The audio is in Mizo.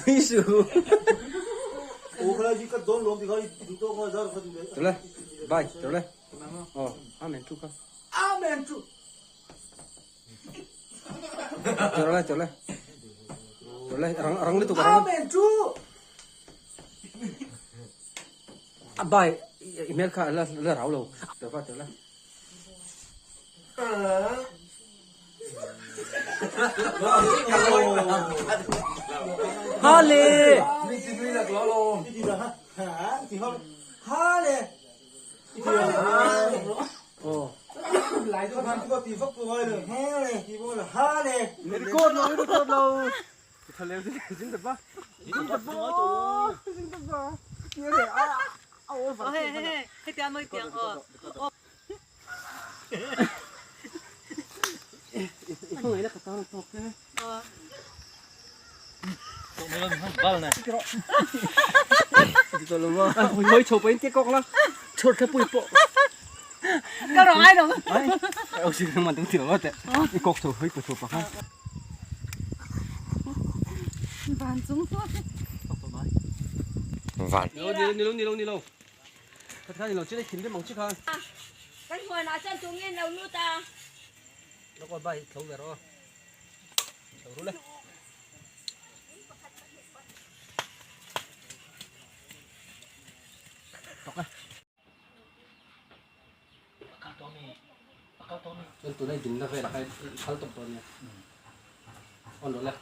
Nui suh. Chawle. Bye. Chawle. Oh, amen tu ka. Amen tu. Chawle, chawle. Chawle, rang rang lutuk rang. Amen tu. Bye. Email kha la la rau lo. Chawle, chawle. Hale! Record lo, record lo. Hoi chho pain te kok la. Chhor kha pui po. Ka rong ai dong. Ai. Au si man tung thiam te. I kok chho hoi ko chho pa kha. Van chung. Van. Ni lo ni lo ni lo ni lo. Kha kha ni lo chile thin de mang chi kha. Kan huan ah chuan tunge an lo lut a. Lok aw bai tho ber aw. Tho ru le. Tok a. Chuan tunai dinna velah khan i phal tawp dawn nia. On rawh le.